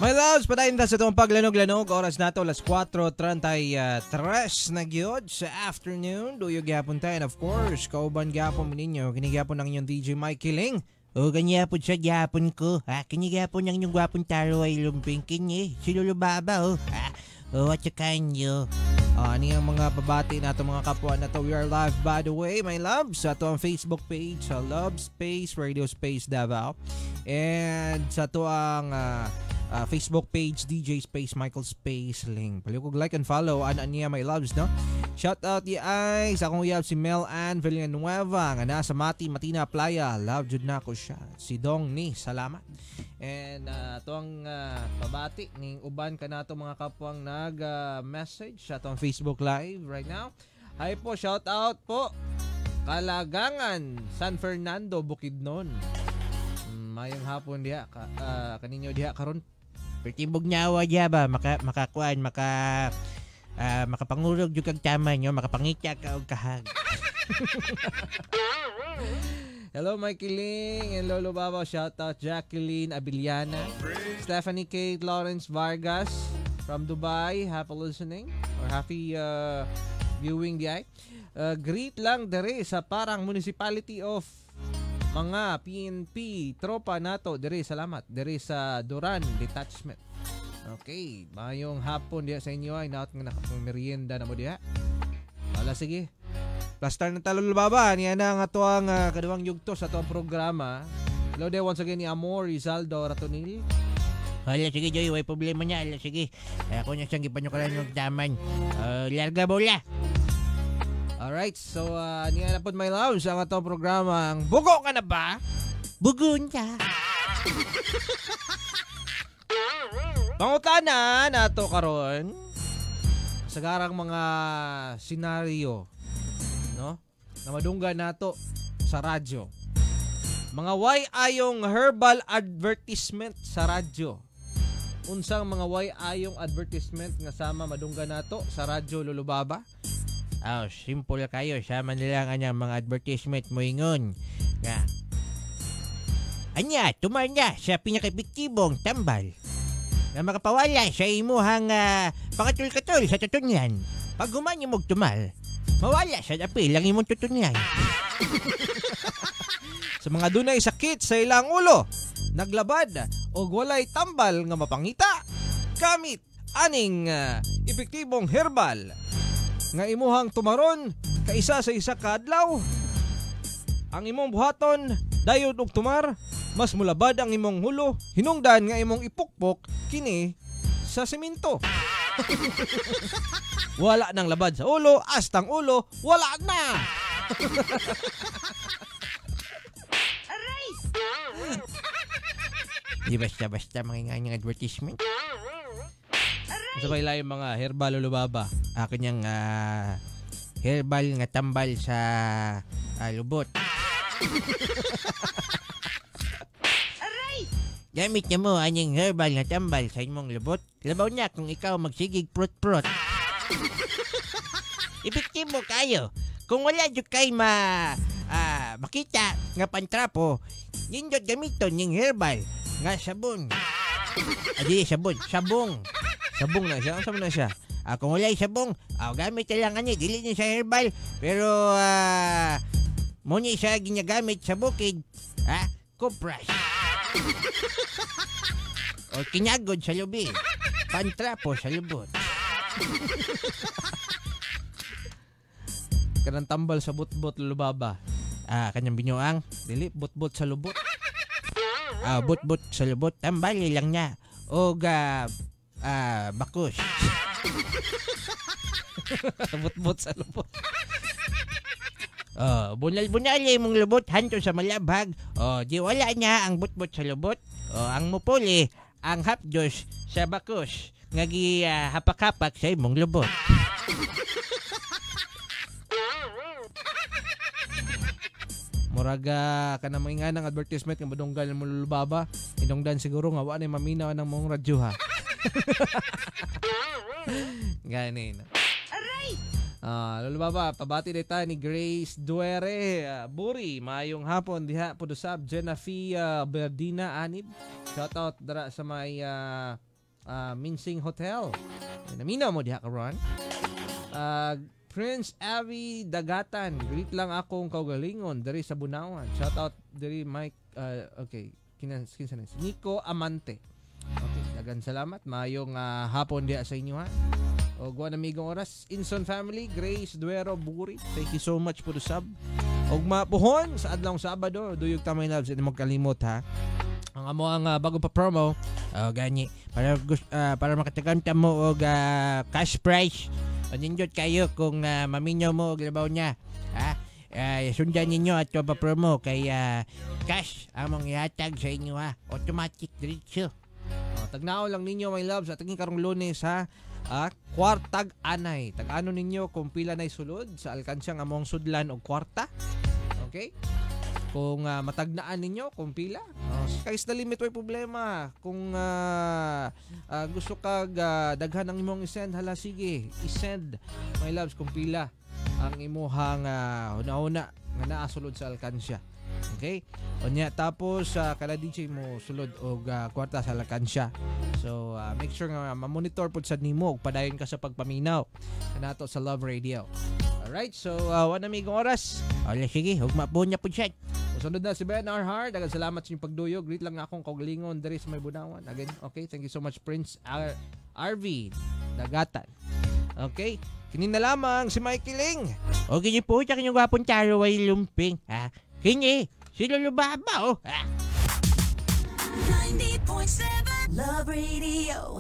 My loves, padayon ta sa itong paglanog-lanog. Oras nato, alas 4:33 na gyud sa afternoon. Duyog gyapon ta. And of course, kauban gyapon mo ninyo. Kini gyapon ang inyong DJ Mikey Ling. O kanya po sa gyapon ko. Ha, kini gyapon ang inyong gwapong taro ay lumping kini. Si Lolo Baba, oh. Ha, oh, at saka inyo. Ani ang mga babati nato mga kapwa na to. We are live, by the way, my loves, sa ato ang Facebook page sa Love Space Radio Space Davao. And sa ato ang Facebook page DJ Space Michael Space Ling. Palihog like and follow ana niya, my loves, no? Shout out di ay sa akong uyab si Mel Ann Villanueva nga nasa Mati Matina Playa. Love jud nako siya. Si Dong ni, salamat. And ato ang pabati ning uban kanato mga kapwang nag message sa atong Facebook Live right now. Hi po, shout out po. Kalagangan, San Fernando, Bukidnon. Mayong hapon diha ka, kaninyo diha karon. Pertibog nyawa diya ba maka makakuan maka makapangurog jud kag tama nyo, makapangitya ka og kahag. Hello Mikey Ling and Lolo Baba, shout out Jacqueline Abiliana, Stephanie Kate Lawrence Vargas from Dubai, happy listening or happy viewing di ay. Greet lang dere sa parang municipality of mga PNP tropa nato dere, salamat dere sa Duran Detachment. Okay, mayong hapon diha sa inyo ay naot nga nakapang merienda na mo diha. Wala, sige. Basta na talo baba niya na ang ato ang kaduhang yugto sa atong programa. Hello there once again ni Amor Rizaldo Ratonil. Wala, sige Joy, way problema niya. Wala, sige. Ako niya siyang gipanukalan ng daman. Larga bola. Alright, so niya na po, my loves, ang atong programa. Ang Bugo Ka Na Ba? Bugon ka. Pangutana nato karon sagarang mga senaryo, no? Na madunggan nato sa radyo. Mga way ayong herbal advertisement sa radyo. Unsang mga way ayong advertisement nga sama madunggan nato sa radyo, Lolo Baba? Oh, simple kayo. Sama nila ang anyang mga advertisement mo ingon. Nga. Anya, tumar niya sa pinakaepektibong tambal na makapawala sa imuhang pangatul-katul sa tutunyan. Pag human mong tumal, mawala sa dapil ang imong tutunyan. Sa mga dunay sakit sa ilang ulo, naglabad o walay tambal nga mapangita, gamit aning epektibong herbal nga imuhang tumaron kaisa sa isa ka adlaw. Ang imong buhaton dayon og tumar, mas mulabad ang imong hulo, hinungdan nga imong ipukpok kini sa semento. Wala nang labad sa ulo, astang ulo, wala na. Aray! Di basta-basta mga nga advertisement. Sa ba yung mga herbal, Lolo Baba? Akin yung herbal nga tambal sa lubot. Aray! Gamit niya mo anyang herbal nga tambal sa imong lubot. Labaw niya kung ikaw magsigig prot-prot. Epektibo kayo. Kung wala jud kay makita nga pantrapo, nindot gamiton ning herbal nga sabon. Adi sabon, sabong. Sabong na siya. Ang sabon na siya. Kung wala'y sabong, gamit na lang ani, dili niya sa herbal, pero muna siya ginagamit sa bukid, kupras. O kinagod sa lubi, pantrapo sa lubot. Kanang tambal sa butbot, Lolo Baba. Kanyang binuang? Dili, butbot sa lubot. Butbot sa lubot, tambal lang niya. O bakus. Butbot sa lubot. Bunal-bunal imong lubot hanto sa malabhag. Di wala niya ang butbot sa lubot. Ang mupuli ang hapdos sa bakus nga gi hapak-hapak sa imong lubot. Muraga kana mga ng advertisement nga madunggan mo, Lolo Baba. Inungdan siguro nga wa na maminaw ng mong radyo ha. Ganin. Aray! Lolo Baba, pabati dita ni Grace Duere Buri, maayong hapon diha pudusab Jenafia Berdina Anib. Shout out dara sa may Minsing Hotel. Naminaw mo diha karon. Prince Avi Dagatan, greet lang akong kaugalingon diri sa Bunawan. Shout out diri Mike, okay, kinsa na? Si Nico Amante. Okay, dagan salamat. Maayong hapon diha sa inyo ha. O guwan amigong oras, Inson Family, Grace Duero Buri. Thank you so much for the sub. Og mapuhon sa adlawng Sabado, duyog ta, my loves, hindi mo kalimot ha. Ang amo ang bago pa promo, oh, gani para makatagam mo og cash prize. O nindot kayo kung maminyo mo og labaw niya. Ha? Sundan ninyo at pa promo kay cash among ihatag sa inyo ha. Automatic diretso. Oh, tagnao lang ninyo, my loves, at karong Lunes ha. Kwartag anay. Tag-ano ninyo kung pila nay sulod sa alkansya nga among sudlan og kwarta. Okay? Kung matagnaan ninyo kung pila, oh, sky's the limit, way problema. Kung gusto kag daghan ang imong i-send, hala sige, i-send, my loves, kung pila ang imuhang huna-huna nga naa sulod sa alkansya. Okay? Unya tapos kada DJ mo sulod og kwarta sa alkansya. So make sure nga ma-monitor pud sad nimo ug padayon ka sa pagpaminaw kanato sa Love Radio. Alright, so wala amigong oras. Ola sige, ugma po niya po siya. Musunod na si Ben Arhard. Daghang salamat sa inyong pagduyog. Greet lang akong kaugalingon diri sa may Bunawan. Again, okay, thank you so much, Prince RV Dagatan. Okay, kini na lamang si Mikey Ling. O kini po sa kinyong gwapong taro ay lumping. Ha? Kini, si Lolo Baba oh. Ha? 90.7 Love Radio.